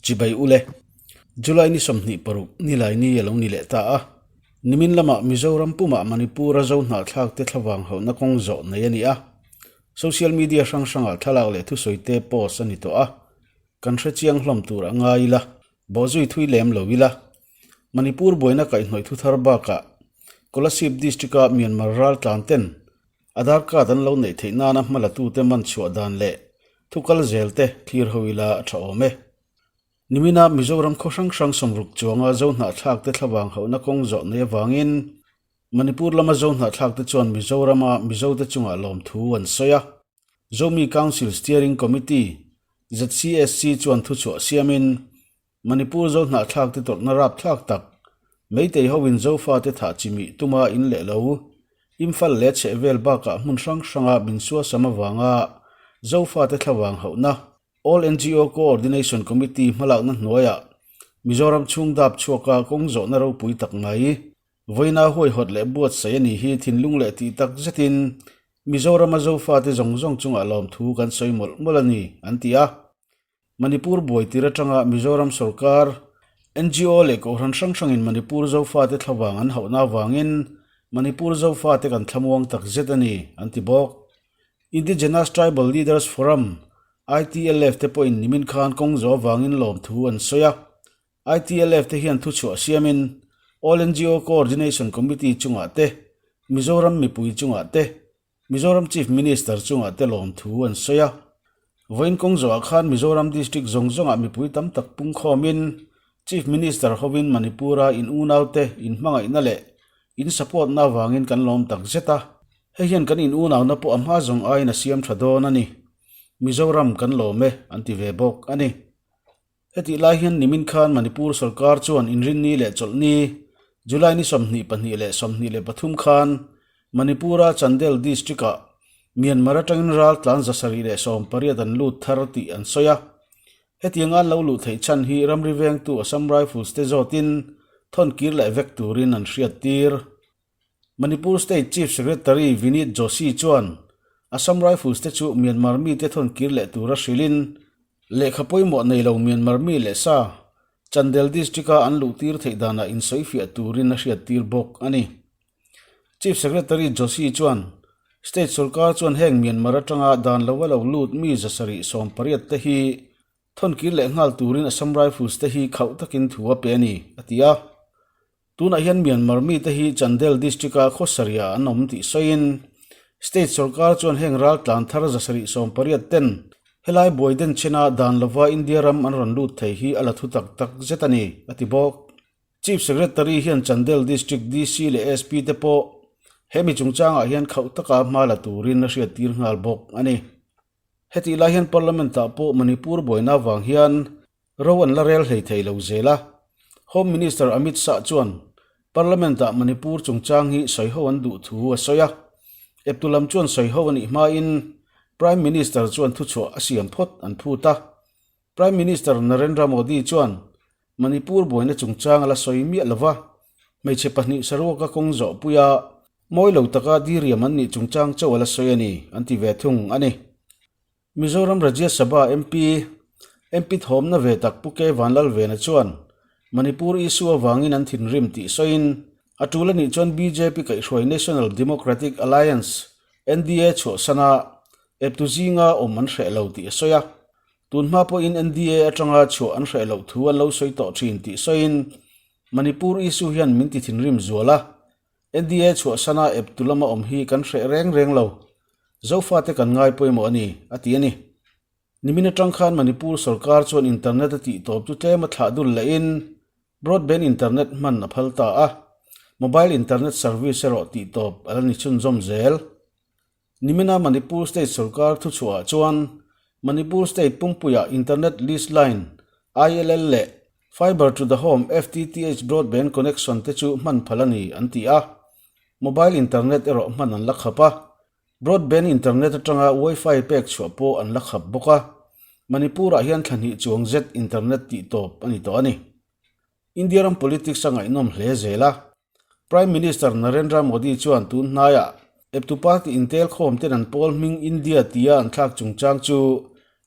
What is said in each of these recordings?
Chibai ule. July ni 26 nilai ni a lo ni leh ta a. Nimin lamah Mizoram pumah Manipur-a zo hnahthlak te thlavang hauhna kawng zawh nei a ni a. Social media hrang hrangah thlalak leh thusawi te post a ni tawh a. Kan hrechiang hlawm tur a ngai ila, bawhzui thui lem lo ila. Manipur buaina kaihhnawih thu thar bakah Kolasib District-a Myanmar raltlan ten Aadhaar card an lo neih theih nana hmalatute man chhuah dan leh thu kal zel te thlir ho ila a tha awm e. Nimina Mizoram khaw hrang hrang sawmruk chuanga zo hnahthlak te thlavang hauhna kawng zawh nei avangin Manipur lama zo hnahthlak te chuan Mizorama Mizote chungah lawmthu an sawi a. Zomi Council Steering Committee, ZCSC, chuan thuchhuah siamin Manipur zo hnahthlak te tawrhna rapthlak tak, Meitei hoin Zofate thah chimih tuma in leh lo, Imphal leh chhehvel bakah hmun hrang hranga min suasam avanga Zofate thlavang hauhna All NGO Coordination Committee hmalakna hnuaiah Mizoram chhung dap chhuaka kawng zawhna ropui tak mai, vawiina huaihawt leh buatsaih a ni hi thinlung leh tih tak zetin Mizorama Zofate zawng zawng chungah lawmthu kan sawi mawlh mawlh a ni, an ti a. Manipur buai tir atanga Mizoram sorkar, NGO leh Kohhran hrang hrangin Manipur Zofate thlavang an hauhna avangin Manipur Zofate kan thlamuang tak zet a ni, an ti bawk. Indigenous Tribal Leaders Forum, ITLF, te pawhin nimin khan kawng zawh avangin lawmthu an sawi a. ITLF te hian thuchhuah siamin All NGO Coordination Committee chungah te, Mizoram mipui chungah te, Mizoram Chief Minister chungah te lawmthu an sawi a. Vawiin kawng zawhah khan Mizoram District zawng zawngah mipui tam tak pungkhawmin Chief Minister hovin Manipur-a in unaute in hmangaihna leh in support-na avangin kan lawm tak zet a. Hei hian kan in unauna pawh a hma zawng aiin a siam tha dawn a ni. Mizoram kan lawm e an ti ve bawk a ni. Hetih lai hian nimin khan Manipur sorkar chuan Inrinni leh Chawlhni, July ni 22 leh 23 khan Manipur-a Chandel district-ah Myanmar atangin ral tlan 718 an lut thar tih an sawi a. Hetianga an lo luh theih chhan hi ramri vengtu Assam Rifles te zawtin thawn kir leh vek turin an hriattir. Manipur State Chief Secretary Vinit Joshi chuan Assam Rifles te chu Myanmar mite thawn kir leh tura hrilhin lehkha pawimawh nei lo Myanmar mi leh sa Chandel District-a an luhtir theih danah insawifiah turin a hriattir bawk a ni. Chief Secretary Joshi chuan State sorkar chuan heng Myanmar atanga dan lova lo lut mi 780 te hi thawn kir leh nghal turin Assam Rifles te hi khauh takin thu a pe a ni, a ti a. Tunah hian Myanmar mite hi Chandel District-a khawsariah an awm tih sawiin State sorkar chuan heng raltlan thar 780 ten helai buai den chena dan lova India ram an rawn lut thei hi a la thu tak tak zet a ni, a ti bawk. Chief Secretary hian Chandel District DC leh SP te pawh he mi chungchangah hian khauh taka hma la turin a hriattir nghal bawk a ni. Hetih lai hian Parliament-ah pawh Manipur buaina avang hian Ro an la rel hlei thei lo zel a. Home Minister Amit Shah chuan Parliament-ah Manipur chungchang hi sawiho an duh thu a sawi a. Eptu lam chuan sawiho a nih hmain Prime Minister chuan thuchhuah a siam phawt an phut a. Prime Minister Narendra Modi chuan Manipur buaina chungchang a la sawi miah lo va, hmeichhe pahnih saruaka kawng zawhpui a, mawi lo taka diriam an nih chungchang chauh a la sawi a ni, an ti ve thung a ni. Mizoram Rajya Sabha MP, MP thawmna ve tak Pu K Vanlalvena chuan Manipur issue avangin an thinrim tih sawiin, a tul a nih chuan bjp kaihhruai National Democratic Alliance, NDA, chhuahsana eptu zinga awm an hreh lo tih a sawi a. Tun hma pawhin NDA atanga chhuah an hreh loh thu an lo sawi tawh thin tih sawiin, Manipur issue hian min ti thinrim zual a, NDA chhuahsana eptu lama awm hi kan hreh reng reng lo. Zofate kan ngai pawimawh a ni, a ti a ni. Nimin atang khan Manipur sorkar chuan internet a tih tawp chu tlem a thlah dul lehin broadband internet hman a phal ta a, mobile internet service erawh tih tawp a la ni chhunzawm zel. Nimina Manipur state sorkar thuchhuahah chuan Manipur state pumpuiah internet lease line, ILL, leh fiber to the home, FTTH, broadband connection te chu hman phal a ni an ti a. Mobile internet erawh hman an la khap a. Broadband internet atanga wifi pek chhuah pawh an la khap bawk a. Manipur-ah hian thla hnih chuang zet internet tih tawp a ni tawh a ni. India ram politics a ngaihnawm hle zel a. Prime Minister Narendra Modi chuan tun hnaiah eptu party intel khawm ten an pawl hming India tia an thlak chungchang chu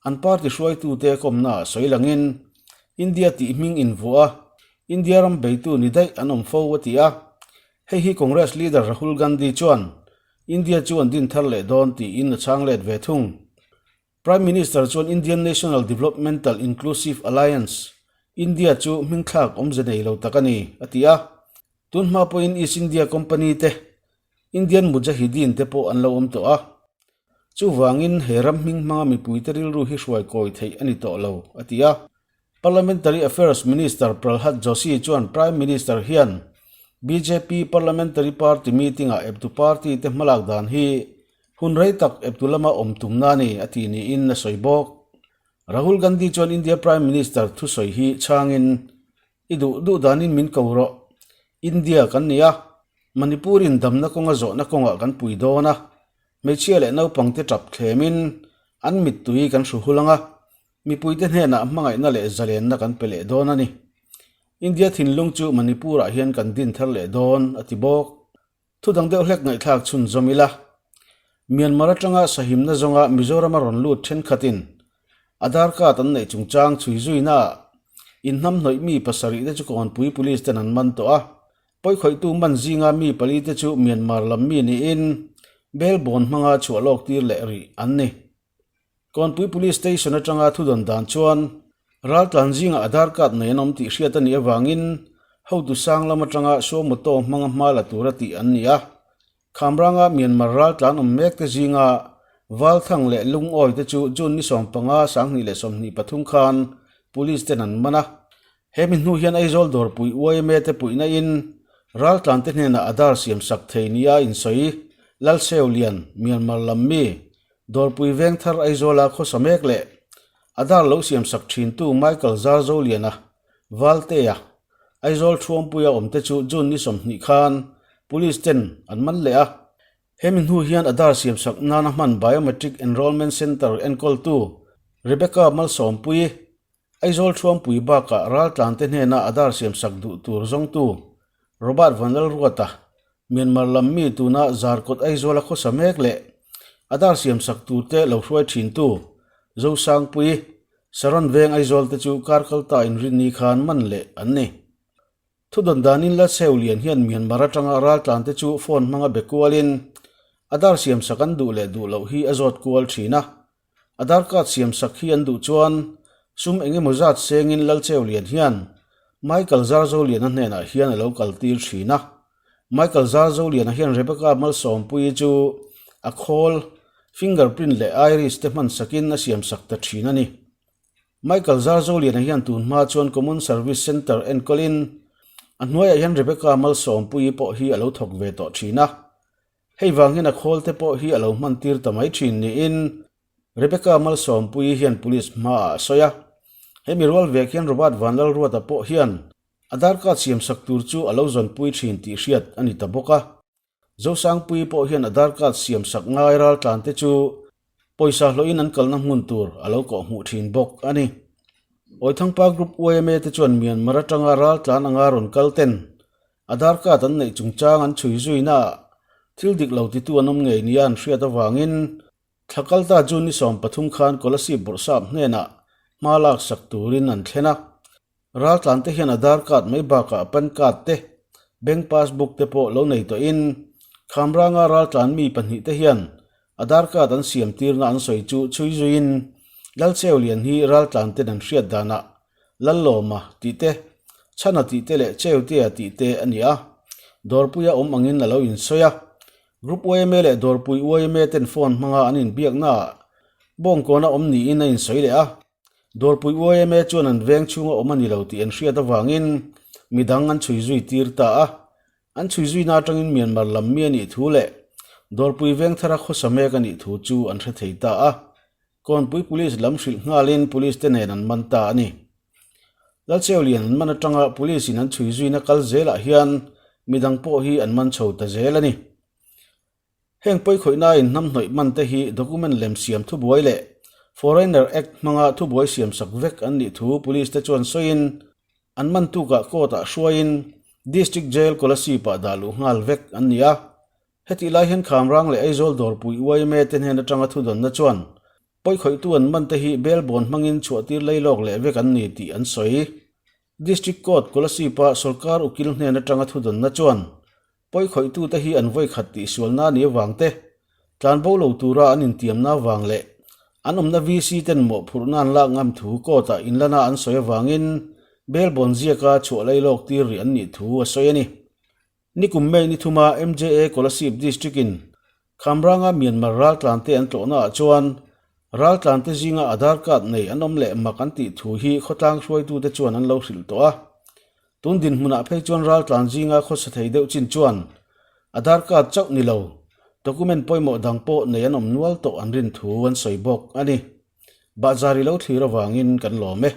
an party hruaitute kawmnaah sawi langin India tih hming invuah a, India ram beitu ni daih an awm fo a ti a. Hei hi Congress leader Rahul Gandhi chuan India chu an din thar leh dawn tiin a chhang let ve thung. Prime Minister chuan Indian National Developmental Inclusive Alliance, India chu hmingthlak awmze nei lo tak a ni, a ti a. Tun hma pawhin East India Company te, Indian Mujahideen te pawh an lo awm tawh a. Chuvangin he ram hming hmanga mipuite rilru hi hruai kawi theih a ni tawh lo, a ti a. Parliamentary Affairs Minister Pralhad Joshi chuan Prime Minister hian bjp Parliamentary Party meeting-ah eptu party te hmalak dan hi hun rei tak eptu lama awm tumna a ni, a ti niin a sawi bawk. Rahul Gandhi chuan India Prime Minister thusawi hi chhangin, I duh duh danin min ko rawh. India kan ni a, Manipur-in damna kawnga zawhna kawngah kan pui dawn a, hmeichhia leh naupangte tap thlemin an mittui kan hru hul ang a, mipuite hnenah hmangaihna leh zalenna kan pe leh dawn a ni. India thinlung chu Manipur-ah hian kan din thar leh dawn, a ti bawk. Thu dang deuh hlek ngaihthlak chhunzawm ila, Myanmar atanga sahimna zawnga Mizorama rawn lut thenkhatin Aadhaar card an neih chungchang chhui zuinaah inhnamhnawih mi pasarih te chu Kawnpui Police ten an man tawh a. Pawikhawihtu man zinga mi pali te chu Myanmar lam mi niin bail bond hmanga chhuah lawk tir leh rih an ni. Kawnpui Police Station atanga thudawn dan chuan raltlan zingah Aadhaar card nei an awm tih hriat a nih avangin hotu sang lam atanga suo moto hmanga hma la tura tih an ni a. Khamranga Myanmar raltlan awm mek te zinga Valthang leh Lungawi te chu June ni 15, 2023 khan Police ten an man a. Hemi hnu hian Aizawl dawrpui yma te puihna in raltlan te hnenah Aadhaar siam sak thei nia insawi Lalseulian, Myanmar lam mi, Dawrpui Vengthar Aizawla khawsa mek leh Aadhaar lo siam sak thintu Michael Zarzoliana, Valtea, Aizawl Thuampuia awmte chu June ni 20 khan Police ten an man leh a. Hemi hnu hian Aadhaar siam sak nana hman Biometric Enrolment Centre enkawltu Rebecca Malsawmpuii, Aizawl Thuampui bakah raltlante hnena Aadhaar siam sak duh tur zawngtu Robert Vanlalruata, Myanmar lam mi tuna Zarkawt Aizawla khawsa mek leh Aadhaar siam sak turte lo hruai thintu Zosangpui, Saron Veng Aizawl te chu kar kalta inrinni khan man leh an ni. Thudawn danin Lalcheu Lian hian Myanmar atanga raltlante chu phone hmanga be kualin Aadhaar siam sak an duh leh duh loh hi a zawt kual thin a. Aadhaar card siam sak hi an duh chuan sum eng emaw zat sengin Lalcheu Lian hian Michael Zarzoliana hnenah hian a lo kal tir thin a. Michael Zarzoliana hian Rebecca Malsawmpuii chu a khawl, finger print leh iris te hman sakin a siam sak ta thin a ni. Michael Zarzoliana hian tun hma chuan Common Service Centre enkawlin a hnuaiah hian Rebecca Malsawmpuii pawh hi a lo thawk ve tawh thin a. Hei vang hian a khawl te pawh hi a lo hman tir ta mai thin niin Rebecca Malsawmpuii hian police hmaah a sawi a. Hemi rual vek hian Robert Vanlalruata pawh hian Aadhaar card siamsak tur chu a lo zawnpui thin tih hriat a ni ta bawk a. Zosangpuii pawh hian Aadhaar card siamsak ngai raltlan te chu pawisa hlawhin an kalna hmun tur a lo kawh hmuh thin bawk a ni. Awithangpa Group yma te chuan Myanmar atanga raltlan anga rawn kal ten Aadhaar card an neih chungchang an chhui zuinaah thil dik lo titu an awm ngei nia an hriat avangin thla kalta June ni 13 khan Kolasib Bawrhsap hnenah hma laksak turin an thlen a. Raltlan te hian Aadhaar card mai bakah pan card te, bank passbook te pawh lo nei tawhin Khamranga raltlan mi pahnihte hian Aadhaar card an siam tirna an sawi chu chhui zuiin Lalcheulian hi raltlan ten an hriat danah Lallawma tih te, Chhana tih te leh Cheutea tih te a ni a, Dawrpuia awm angin a lo insawi a. Group yma leh Dawrpui yma ten phone hmanga an inbiaknaah Bawngkawna awm niin a insawi leh a. Dawrpui yma chuan an veng chhunga awm a ni lo tih an hriat avangin midang an chhui zui tir ta a. An chhui zuina atangin Myanmar lam mi a nih thu leh Dawrpui veng thara khawsa mek a nih thu chu an hre thei ta a. Kawnpui Police lam hrilh nghalin Police te nen an man ta a ni. Lalcheulian an man atanga Police in an chhui zuina kal zelah hian midang pawh hi an man chho ta zel a ni. Heng pawikhawihnain hnamhnawih man te hi document lem siam thubuai leh Foreigner Act hmanga thubuai siam sak vek an nih thu Police te chuan sawiin an man tukah court ah hruaiin District Jail Kolasib-ah dah luh nghal vek an ni a. Hetih lai hian Khamrang leh Aizawl dawrpui yma te hnen atanga thudawnna chuan. Pawikhawihtu an mante hi bail bond hmangin chhuahtir lei lawk leh vek an ni tih an sawi. District Court Kolasib-a sorkar ukil hnen atanga thudawnna chuan pawikhawihtute hi an vawikhat tihsualna ni avang te, tlanbo lo tura an intiamna avang leh an awmna VC ten mawhphurhna an lak ngam thu court-ah inlana an sawi avangin bail bond ziaka chhuah lei lawk tir rih an nih thu a sawi a ni. Nikum May ni thuma MJA Kolasib District-in Khamranga Myanmar raltlante an tlawhnaah chuan raltlante zinga Aadhaar card nei an awm leh mak an tih thu hi khawtlang hruaitute chuan an lo hrilh tawh a. Tun dinhmunah phei chuan raltlan zinga khawsa thei deuh chin chuan Aadhaar card chauh ni lo, document pawimawh dang pawh nei an awm nual tawh an rin thu an sawi bawk a ni. Bahzar i lo thlir avangin kan lawm e.